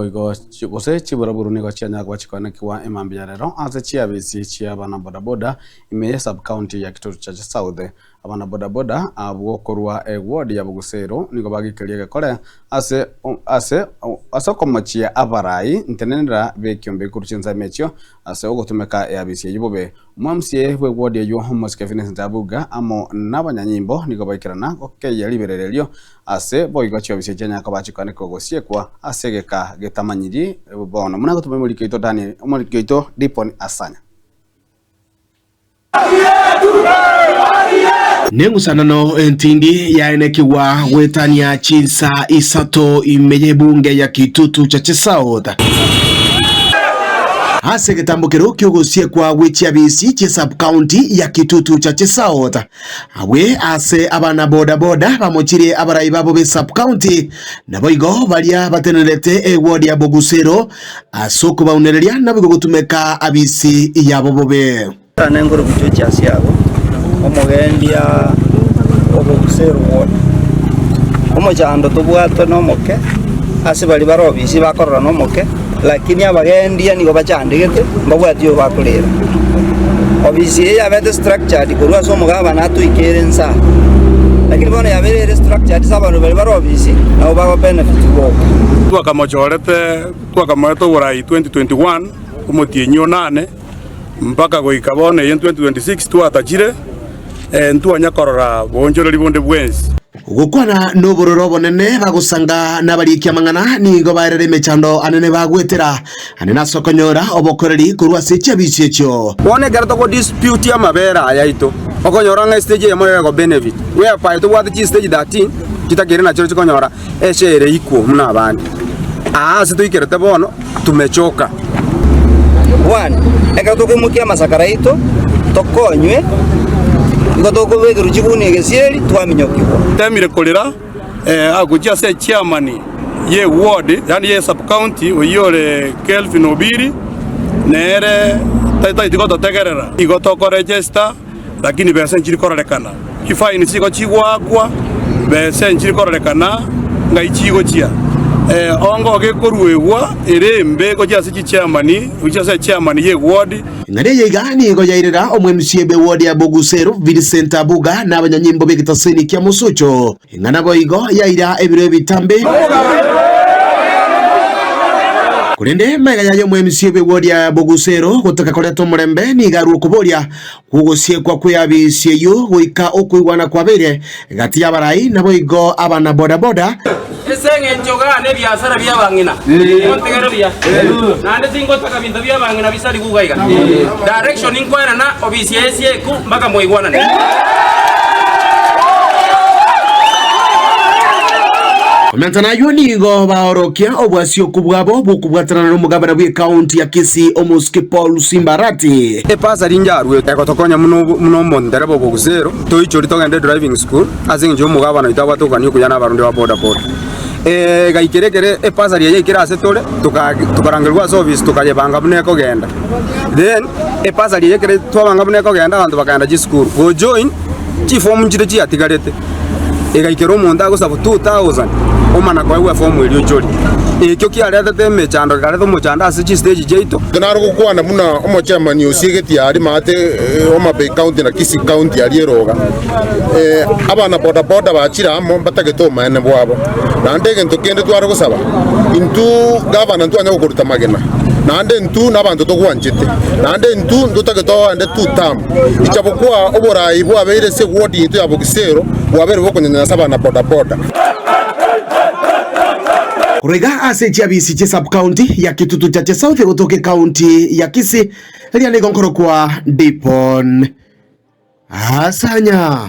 Boigo gose chiburaburu nigo chianyara koba chikoenekigwa emambia ya rero ase chiabisi chia abana bodaboda ime ye sub-county ya Kitutu Chache South. Abana bodaboda abwo korwa eward ya Boguseru nigo bagikeria egekore ase ase ase okomochia abarai ntenenera b'ekiombe korwa chinsemo echio ase ogotumeka eabisi eyio bobe. Omomca bw'eward eyio Omosike Vincent Abuga amo nabanyanyimbo nigo baikerana gokeyia riberera erio Ase boigo chiofisi chianyare koba chikoanekwa gosiekwa ase egeka getamanyiri bono. Buna gotuma omoriki oito Daniel, omoriki oito Dipon Asanya. Neng'usanano entindi yaenekigwa goetania chinsa isato ime y'ebunge ya Kitutu Chache South. Ase egetambokero ki'ogosiekwa gwe chiabisi chie sub-county ya Kitutu Chache South, Abwe ase abana boda boda bamochirie abarai babo be sub-county, naboigo baria batenenerete eward ya Bogusero ase okobaunereria naboigo gotumeka abisi yabo bobe. Sana enkoro gochia ase abo, omogendia o Bogusero ward. Omochando tobwate nomoke ase baria bare obisi bakorora nomoke. Lakini abagendia nigo bachandegete, mbabwati oyo bakorera. Obisi eye yabete structured korwa ase omogabana atoikeire inse aa. Lakini bono yabeire ere structured ase abanto baria bare obisi nabo bago benefit boka. Twakamochorete twakamoete oborai 2021 omotienyi onane mpaka goika bono eye 2026 twatachire ntwanya korora boonchoreri bonde bwensi. Gokwana nobororo obonene bagosanga nabariiki amang'ana nigo baerera emechando anene bagwetera, ane nase okonyora obokoreri korwa ase chiabisi echio. Bono ekero togo dispute amabere aya aito, okonyora ng'a estage eyemo nigo ego benefit, whereby tobwate chistage 13 chitakeire nachio chikonyora eshare ere equal buna abande. Aa ase toikerete bono tumechoka. One, ekero tokoimokia amasakara aito, tokonywe, nigo tokobekerwa chiguni egesieri, twaminyokigwa. Temire korera gochia ase echairman ye ward yaani ye sub county oyio ore Kelvin Obiri nere tataeti gototegerera igo toko register Lakini besa nchiri kororekana, chifaini chigo chigoakwa, besa nchiri kororekana ng'ai chigochia. Ongo gekoruegwa ere embe gochia ase chichairmani, gochia ase echairman y'eward. Eng'ana eye iga nigo yairera omwemisia b'eward ya Boguseru, Vincent Abuga, na abanyanyimbo b'egetaseni kia Mosocho. Eng'ana boigo yaira ebiro ebitambe. Korende magega yaye omwemisia bw'eward ya Boguseru gotaka koreta omorembe nigo arua okoboria Ogosiekwa kw'eabisi eyio goika okoigwana kwabeire gati y'abarai naboigo abana boda-boda. Ase engencho gane ebiasara bi'abang'ina, montegere buya, naende tingotaka binto bi'abang'ina bisarigwe iga iga. Direction nkoenana, obisi eye esieku mpaka mwaigwanane. Komenta nayio nigo baorokia obwasioku bwabo bw'okobwatanana nomogabana bw'ekaunti ya Kisii Omosike Paul Simbarati. Epasari njarwete egotokonya buna buna omontereba obogusero, toichori togende driving school ase engencho y'omogabana oito abwate okogania okuya na abarundi ba boda boda. Egaikera ekere epasari eye yaikire ase tore, toka tokarangerigwa ase ofisi tokayebanga buna ekogenda. Then epasari eye ekere twabanga buna ekogenda abanto bakagenda chisukuru, gojoin chifomu nchire chiatigarete. Egaikera omonto agosabwa 2000 omana koegwa efomu eria ochorie. Ekio kiaretete emechando gekareta omochando ase chistage chiaito. Nare gokwana buna omochairman o Siegeti aria maate Homa Bay County na Kisii County aria eroga. Abana boda boda bachire amo mbatagete obomaene bwabo. Naende egento kende tware gosaba, intwe gavana ntwanya gokoruta magena, naende intwe nabanto togwanchete, naende intwe ntotagete oende two term. Ichabokwa oborai bwabeire ase eward yaito ya Bogisero bwabeire bokonyanyasa abana boda boda. Korwa iga ase chiabisi chie sub-county ya Kitutu Chache South egotoka ecounty ya Kisii, eria nigo nkorokwa Dipon Asanya.